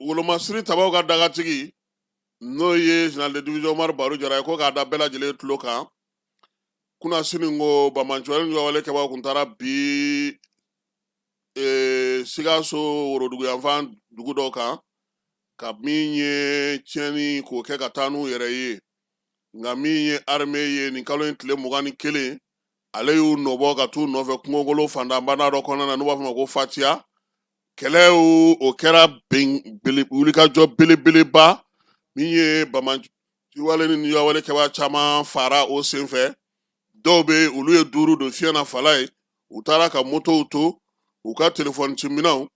Wolomasiri tabaw ka dagatigi, n'o ye général de division Umaru Baru Jara ye, ko k'a da bɛɛ lajɛlen tulo kan, kunasini ko banbaanciwale ni wale kɛbaaw kun taara bi Sikaso woroduguyanfan dugu dɔ kan, ka min ye tiɲɛni k'o kɛ ka taa n'u yɛrɛ ye. Nka min ye armée ye, nin kalo in tile 21, ale y'u nɔbɔ ka t'u nɔfɛ kungokolo fantanbana dɔ kɔnɔna na, n'u b'a fɔ ma ko Fatiya. Kɛlɛ o kɛra wulikajɔ belebeleba min ye banbaanciwale ni wale kɛbaa caman fara o senfɛ. Dɔw bɛ, olu ye duuru don fiɲɛ na fala ye. U taara ka motow to, u ka telefɔni ciminɛnw,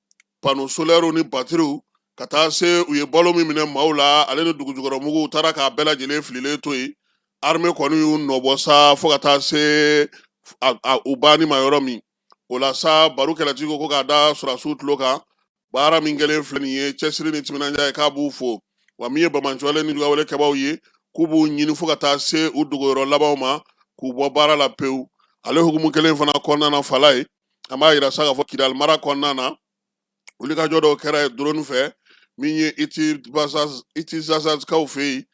panneau solaires ni batiriw, ka taa se u ye balo min minɛ maaw la, ale ni dugujukɔrɔmugu, u taara k'a bɛɛ lajɛlen fililen to yen. Armée kɔni y'u nɔbɔ sa fo ka taa se u banni ma yɔrɔ min. O la sa, Baru kɛlɛtigi ko k'a da sɔrɔdasiw tulo kan, baara min kɛlen filɛ nin ye, cɛsiri ni timinandiya ye, k'a b'u fo. Wa min ye banbaanciwale ni wale kɛbaaw ye, k'u b'u ɲini fo ka taa se u dogoyɔrɔ labanw ma, k'u bɔ baara la pewu. Ale hukumu kelen fana kɔnɔna na, fala ye, an b'a yira sa k'a fɔ Kidali mara kɔnɔna na, wulikajɔ dɔw kɛra yen drone fɛ. Min ye Itizazakaw fɛ yen,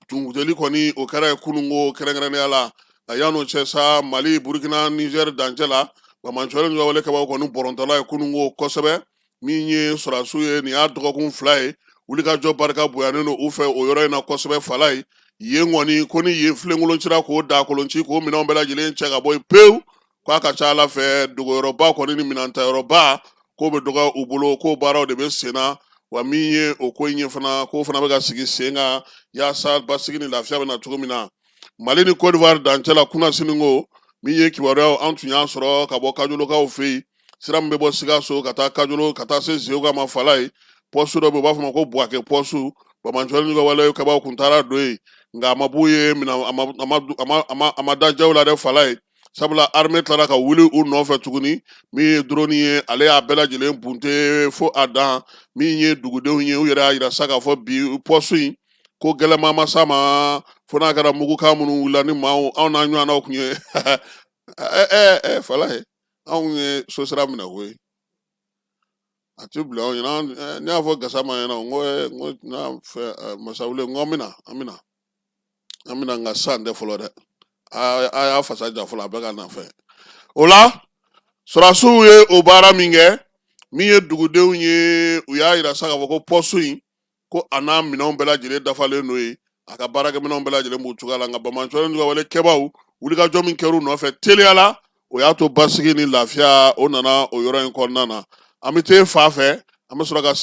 duguteli kɔni o kɛra yen kununko kɛrɛnkɛrɛnnenya la. A yan'o cɛ sa, Mali, Burukina, Nizɛri dancɛ la, banbaanciwale ni wale kɛbaaw kɔni bɔrɔntɔla ye kununko kosɛbɛ. Min ye sɔrɔdasiw ye, nin y'a dɔgɔkun 2 ye, wulikajɔ barika bonyanen don u fɛ o yɔrɔ in na kosɛbɛ. Fala ye, yen kɔni ko ni yen filenkolon cira, k'o dakolon ci, k'o minɛnw bɛɛ lajɛlen cɛ ka bɔ yen pewu, k'a ka ca ala fɛ, dogoyɔrɔba kɔni ni minɛntayɔrɔba k'o bɛ dɔgɔya u bolo, k'o baaraw de bɛ sen na. Wa min ye o ko in ye fana, k'o fana bɛ ka sigi sen kan yaasa basigi ni lafiya bɛ na cogo min na Mali ni Côte d'Ivoire dancɛ la. Kunasini ko min ye kibaruyaw an tun y'a sɔrɔ ka bɔ Kajolokaw fɛ yen, sira min bɛ bɔ Sikaso ka taa Kajolo ka taa se Zeguwa ma, fala ye, pɔsu dɔ bɛ yen, u b'a fɔ ma ko Buwake pɔsu. Banbaanciwale n'u ka wale kɛbaaw kun taara don yen, nka a ma b'u ye minɛ, a ma da jaw la dɛ, fala ye, sabula armée tilara ka wuli u nɔfɛ tuguni. Min ye drone ye, ale y'a bɛɛ lajɛlen bunte fo a dan. Min ye dugudenw ye, u yɛrɛ y'a yira sa k'a fɔ bi pɔsu in ko gɛlɛnman ma s'a ma, fo n'a kɛra mugukan minnu wulila ni maaw anw n'a ɲɔgɔnnaw kun ye. Fala ye, anw ye so sira minɛ koyi, a tɛ bila anw ɲɛna. Ne y'a fɔ Gasama ɲɛna, n ko n ko n'a fɛ Masawule, n ko an bɛna, an bɛna, an bɛna, nka san tɛ fɔlɔ dɛ, a y'a fasa ja fɔlɔ, a bɛ ka na fɛ. O la sɔrɔdasiw ye o baara min kɛ, min ye dugudenw ye, u y'a yira sa k'a fɔ ko pɔsu in, ko a n'a minɛnw bɛɛ lajɛlen dafalen don yen, a ka baarakɛminɛnw bɛɛ lajɛlen b'u cogoya la. Nka banbaanciwale n'u ka wale kɛbaaw, wulikajɔ min kɛr'u nɔfɛ teliya la, o y'a to basigi ni lafiya o nana o yɔrɔ in kɔnɔna na. An bɛ t'e fa fɛ, an bɛ sɔrɔ ka